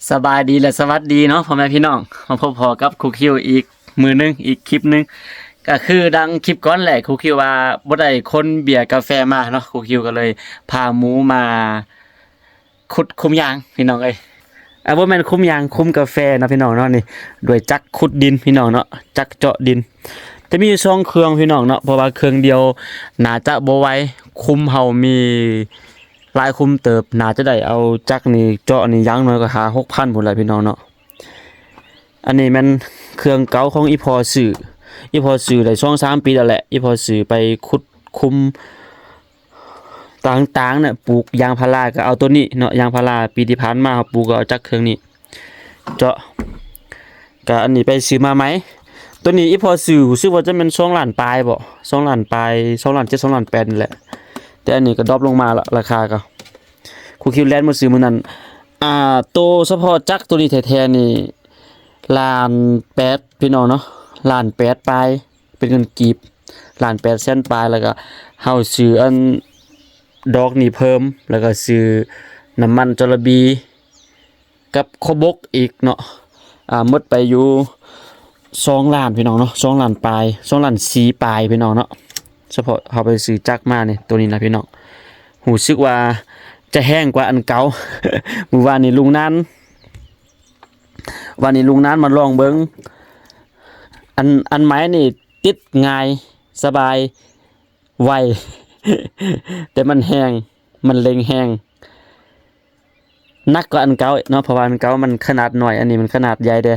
ສະບາຍດີ ແລະ ສະຫວັດດີເນາະ ພໍ່ແມ່ພີ່ນ້ອງ ມາພົບພໍ້ກັບຄູຄິວອີກມື້ໜຶ່ງ ອີກຄລິບໜຶ່ງ. ກະຄືດັ່ງຄລິບກ່ອນແຫຼະ ຄູຄິວວ່າບໍ່ໄດ້ຂົນເບຍກາແຟມາເນາະ ຄູຄິວກໍເລີຍພາໝູມາຂຸດຄຸມຢາງ ພີ່ນ້ອງເອີຍ. ອາ ບໍ່ແມ່ນຄຸມຢາງ ຄຸມກາແຟເນາະ ພີ່ນ້ອງເນາະ. ນີ້ ດ້ວຍຈັກຂຸດດິນ ພີ່ນ້ອງເນາະ ຈັກເຈາະດິນ. ຈະມີຢູ່ສອງເຄື່ອງ ພີ່ນ້ອງເນາະ ເພາະວ່າເຄື່ອງດຽວໜ້າຈະບໍ່ໄຫວ ຄຸມເຮົາມີ ຫຼາຍຄຸມເຕີບ ໜ້າຈະໄດ້ເອົາຈັກນີ້ເຈາະນີ້ຢ່າງໜ້ອຍກໍຫ້າຫົກພັນພຸ້ນແຫຼະ ພີ່ນ້ອງເນາະ. ອັນນີ້ແມ່ນເຄື່ອງເກົ່າຂອງອີ່ພໍ່ຊື້ ອີ່ພໍ່ຊື້ໄດ້ສອງສາມປີແລ້ວແຫຼະ ອີ່ພໍ່ຊື້ໄປຂຸດຄຸມຕ່າງໆນະ ປູກຢາງພາລາກໍເອົາໂຕນີ້ເນາະ ຢາງພາລາປີທີ່ຜ່ານມາເຮົາປູກກໍເອົາຈັກເຄື່ອງນີ້ ເຈາະ ກະອັນນີ້ໄປຊື້ມາໃໝ່. ໂຕນີ້ອີ່ພໍ່ຊື້ຮູ້ສຶກວ່າຈະແມ່ນສອງລ້ານປາຍບໍ ສອງລ້ານປາຍ ສອງລ້ານເຈັດ ສອງລ້ານແປດນີ້ແຫຼະ ແຕ່ອັນນີ້ກໍດຣອບລົງມາລະ ລາຄາກໍ ຄູຄິວແລ່ນມາຊື້ມື້ນັ້ນ ອ່າ ໂຕສະເພາະຈັກໂຕນີ້ແທ້ໆນີ້ລ້ານແປດ ພີ່ນ້ອງເນາະ ລ້ານແປດປາຍ ເປັນເງິນກີບ ລ້ານແປດແສນປາຍ. ແລ້ວກໍເຮົາຊື້ອັນດອກນີ້ເພີ່ມ ແລ້ວກໍຊື້ນ້ຳມັນຈໍລະບີ ກັບຂອບົກອີກເນາະ ອ່າ ໝົດໄປຢູ່ສອງລ້ານ ພີ່ນ້ອງເນາະ ສອງລ້ານປາຍ ສອງລ້ານສີ່ປາຍ ພີ່ນ້ອງເນາະ. ສະເພາະເຮົາໄປຊື້ຈັກມານີ້ ໂຕນີ້ນະ ພີ່ນ້ອງ ຮູ້ສຶກວ່າຈະແຮງກວ່າອັນເກົ່າ. ມື້ວານນີ້ລຸງນານ ວານນີ້ລຸງນານມາລອງເບິ່ງ ອັນ ອັນໃໝ່ນີ້ຕິດງ່າຍ ສະບາຍ ໄວ ແຕ່ມັນແຮງ ມັນເລັ່ງແຮງ ໜັກກວ່າອັນເກົ່າເນາະ ເພາະວ່າອັນເກົ່າມັນຂະໜາດນ້ອຍ ອັນນີ້ມັນຂະໜາດໃຫຍ່ເດ້.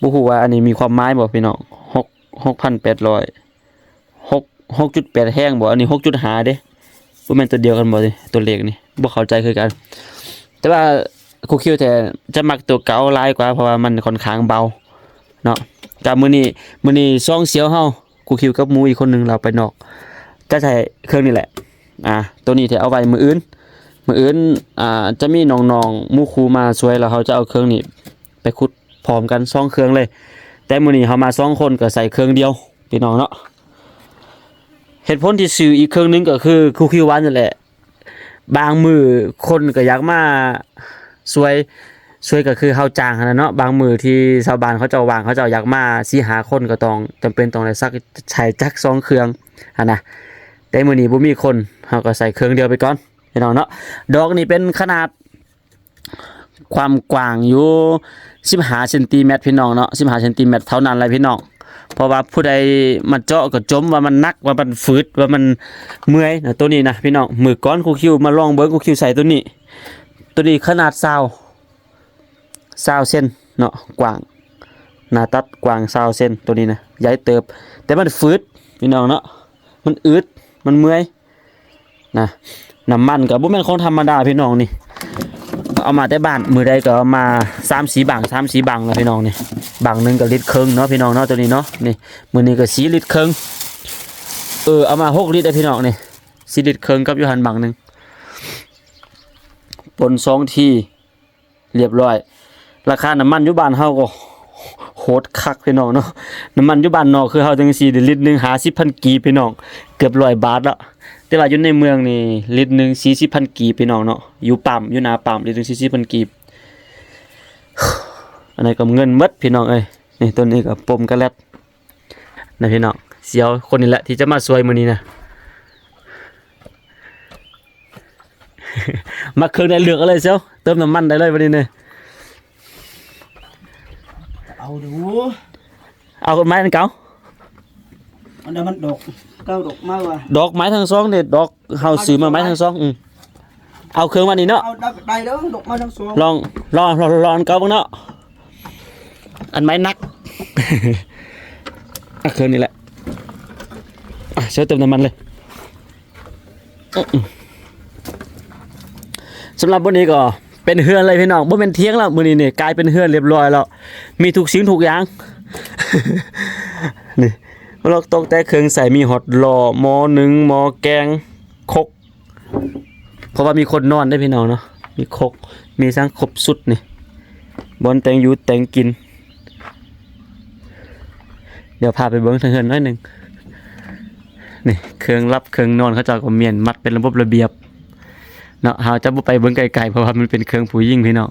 ບໍ່ຮູ້ວ່າອັນນີ້ມີຄວາມໝາຍບໍ່ ພີ່ນ້ອງ ຫົກ ຫົກພັນແປດຮ້ອຍ ຫົກ ຫົກຈຸດແປດແຮງບໍ່ ອັນນີ້ຫົກຈຸດຫ້າເດ້. ບໍ່ແມ່ນຕົວດຽວກັນບໍ່ນີ້ ຕົວເລກນີ້ ບໍ່ເຂົ້າໃຈຄືກັນ. ແຕ່ວ່າຄູຄິວແທ້ຈະມັກຕົວເກົ່າຫຼາຍກວ່າ ເພາະວ່າມັນຂ້ອນຂ້າງເບົາເນາະ. ກະມື້ນີ້ ມື້ນີ້ສອງສ່ຽວເຮົາ ຄູຄິວກັບໝູ່ອີກຄົນໜຶ່ງ ລາວໄປນອກ ຈະໃຊ້ເຄື່ອງນີ້ແຫຼະ. ອ່າ ໂຕນີ້ແທ້ເອົາໄວ້ມື້ອື່ນ ມື້ອື່ນ ອ່າ ຈະມີນ້ອງໆໝູ່ຄູ່ມາຊ່ວຍ ແລ້ວເຮົາຈະເອົາເຄື່ອງນີ້ໄປຂຸດພ້ອມກັນສອງເຄື່ອງເລີຍ. ແຕ່ມື້ນີ້ເຮົາມາສອງຄົນກໍໃຊ້ເຄື່ອງດຽວ ພີ່ນ້ອງເນາະ. ເຫດຜົນທີ່ຊື້ອີກເຄື່ອງໜຶ່ງກໍຄື ຄືຄິວວ່ານັ້ນແຫຼະ ບາງມື້ຄົນກໍຢາກມາຊ່ວຍ ຊ່ວຍກໍຄືເຮົາຈ້າງຫັ້ນນະເນາະ. ບາງມື້ທີ່ຊາວບ້ານເຂົາເຈົ້າວ່າງ ເຂົາເຈົ້າຢາກມາສີ່ຫ້າຄົນ ກໍຕ້ອງ ຈຳເປັນຕ້ອງໄດ້ຊັກ ໃຊ້ຈັກສອງເຄື່ອງຫັ້ນນະ. ແຕ່ມື້ນີ້ບໍ່ມີຄົນ ເຮົາກໍໃຊ້ເຄື່ອງດຽວໄປກ່ອນ ພີ່ນ້ອງເນາະ. ດອກນີ້ເປັນຂະໜາດ ຄວາມກວ້າງຢູ່ສິບຫ້າເຊັນຕີແມັດ ພີ່ນ້ອງເນາະ, ສິບຫ້າເຊັນຕີແມັດເທົ່ານັ້ນແຫຼະພີ່ນ້ອງ. ເພາະວ່າຜູ້ໃດມາເຈາະກໍຈົ່ມວ່າມັນໜັກ ວ່າມັນຝືດ ວ່າມັນເມື່ອຍນະ ໂຕນີ້ນະພີ່ນ້ອງ. ມື້ກ່ອນຄູຄິວມາລອງເບິ່ງ ຄູຄິວໃສ່ໂຕນີ້ ໂຕນີ້ຂະໜາດຊາວ ຊາວເຊັນເນາະ ກວ້າງ ໜ້າຕັດກວ້າງຊາວເຊັນ ໂຕນີ້ນະ ໃຫຍ່ເຕີບ ແຕ່ມັນຝືດພີ່ນ້ອງເນາະ ມັນອືດ ມັນເມື່ອຍ ນະ. ນ້ຳມັນກໍບໍ່ແມ່ນຂອງທຳມະດາພີ່ນ້ອງນີ້ ເອົາມາແຕ່ບ້ານ ມື້ໃດກໍເອົາມາສາມສີ່ບັງ ສາມສີ່ບັງລະພີ່ນ້ອງນີ້. ບັງໜຶ່ງກໍລິດເຄິ່ງເນາະພີ່ນ້ອງເນາະ ໂຕນີ້ເນາະ. ນີ້ ມື້ນີ້ກໍສີ່ລິດເຄິ່ງ ເອີ ເອົາມາຫົກລິດເດ້ພີ່ນ້ອງນີ້ ສີ່ລິດເຄິ່ງກັບຢູ່ຫັ້ນບັງໜຶ່ງ ປົນສອງທີ ລຽບຮ້ອຍ. ລາຄານ້ຳມັນຢູ່ບ້ານເຮົາກໍໂຫດຄັກພີ່ນ້ອງເນາະ. ນ້ຳມັນຢູ່ບ້ານນອກຄືເຮົາຈັ່ງຊີ້ ລິດໜຶ່ງຫ້າສິບພັນກີບພີ່ນ້ອງ ເກືອບຮ້ອຍບາດລະ. ແຕ່ວ່າຢູ່ໃນເມືອງນີ້ ລິດໜຶ່ງສີ່ສິບພັນກີບພີ່ນ້ອງເນາະ. ຢູ່ປ້ຳ ຢູ່ໜ້າປ້ຳ ລິດໜຶ່ງສີ່ສິບພັນກີບ. ອັນນັ້ນກໍເງິນໝົດພີ່ນ້ອງເອີຍ. ນີ້ ໂຕນີ້ກໍປົມກະແລັດ ນະພີ່ນ້ອງ. ສຽວຄົນນີ້ແຫຼະທີ່ຈະມາຊ່ວຍມື້ນີ້ນະ. ມັກເຄື່ອງໃດເລືອກເອົາເລີຍ ສຽວ ເຕີມນ້ຳມັນໄດ້ເລີຍບັດນີ້ນະ. ເອົາດູ ເອົາໄມ້ອັນເກົ່າ ອັນນັ້ນມັນດອກເກົ່າ ດອກໄມ້ວ່າ ດອກໄມ້ທັງສອງເດ້ ດອກເຮົາຊື້ມາໄມ້ທັງສອງ. ອື ເອົາເຄື່ອງມານີ້ເນາະ ເອົາໄດ້ເດີ ດອກໄມ້ທັງສອງ. ລອງ ລອງ ລອງ ລອງອັນເກົ່າເບິ່ງເນາະ ອັນໄມ້ໜັກ. ອ່ະ ເຄື່ອງນີ້ແຫຼະ ອ່ະ ຊ່ວຍເຕີມນ້ຳມັນເລີຍ. ສຳລັບມື້ນີ້ກໍເປັນເຮືອນເລີຍພີ່ນ້ອງ ບໍ່ແມ່ນຖຽງແລ້ວ ມື້ນີ້ນີ້ກາຍເປັນເຮືອນລຽບຮ້ອຍແລ້ວ ມີທຸກສິ່ງທຸກຢ່າງ. ນີ້ ລອກຕອກແຕ່ເຄື່ອງໃຊ້ ມີຮອດລໍ້ ໝໍ້ໜຶ້ງ ໝໍ້ແກງ ຄົກ ເພາະວ່າມີຄົນນອນເດ້ພີ່ນ້ອງເນາະ. ມີຄົກ ມີສັງຄົບຊຸດນີ້ ບ່ອນແຕ່ງຢູ່ແຕ່ງກິນ. ດຽວພາໄປເບິ່ງທາງເຮືອນໜ້ອຍໜຶ່ງ. ນີ້ເຄື່ອງຫຼັບເຄື່ອງນອນ ເຂົາເຈົ້າກໍມ້ຽນມັດເປັນລະບົບລະບຽບເນາະ. ເຮົາຈະບໍ່ໄປເບິ່ງໃກ້ໆ ເພາະວ່າມັນເປັນເຄື່ອງຜູ້ຍິງພີ່ນ້ອງ.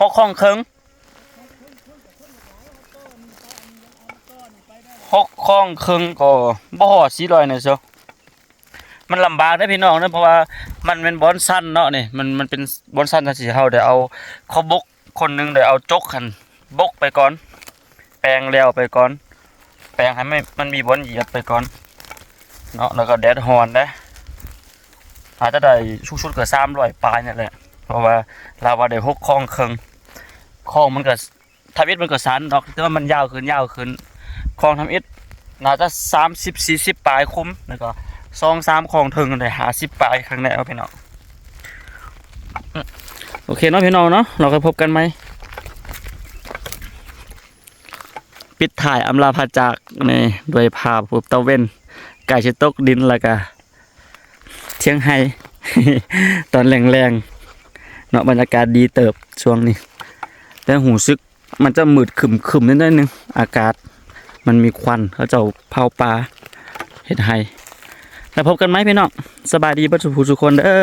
ຫົກຂ້ອງເຄິ່ງ ຫົກຂ້ອງເຄິ່ງກໍບໍ່ຮອດສີ່ຮ້ອຍນະເຊີ. ມັນລຳບາກເດ້ພີ່ນ້ອງເດີ ເພາະວ່າມັນແມ່ນບ່ອນຊັນເນາະນີ້ ມັນ ມັນເປັນບ່ອນຊັນ ຈັ່ງຊີ້ ເຮົາໄດ້ເອົາ ເຂົາບົກ ຄົນໜຶ່ງໄດ້ເອົາຈົກຫັ້ນບົກໄປກ່ອນ ແປງແລ້ວໄປກ່ອນ ແປງໃຫ້ມັນ ມັນມີບ່ອນຢຽບໄປກ່ອນເນາະ ແລ້ວກໍແດດຮ້ອນເດ້ ອາດຈະໄດ້ສູງສຸດກໍສາມຮ້ອຍປາຍນີ້ແຫຼະ ເພາະວ່າລາວວ່າໄດ້ຫົກຂ້ອງເຄິ່ງ ຂ້ອງມັນກໍ ທຳອິດມັນກໍສັ້ນດອກ ແຕ່ວ່າມັນຍາວຂຶ້ນ ຍາວຂຶ້ນ ຂ້ອງທຳອິດໜ້າຈະສາມສິບ ສີ່ສິບປາຍຄຸມ ແລ້ວກໍສອງສາມຂ້ອງເທິງໄດ້ຫ້າສິບປາຍ ຂ້າງໃນເນາະພີ່ນ້ອງ. ໂອເຄເນາະພີ່ນ້ອງເນາະ ເຮົາຄ່ອຍພົບກັນໃໝ່. ປິດທ້າຍອຳລາພາຈາກນີ້ດ້ວຍພາບຮູບຕາເວັນໃກ້ຊິຕົກດິນ ແລ້ວກະທຽງໄຮ່ ຕອນແລງໆເນາະ ບັນຍາກາດດີເຕີບຊ່ວງນີ້ ແຕ່ຮູ້ສຶກ ມັນຈະມືດຄຶມໆໜ້ອຍໆໜຶ່ງ ອາກາດມັນມີຄວັນ ເຂົາເຈົ້າເຜົາປ່າເຮັດໄຮ່. ແລ້ວພົບກັນໃໝ່ພີ່ນ້ອງ ສະບາຍດີເບິດສູ່ຜູ້ສູ່ຄົນເດີ.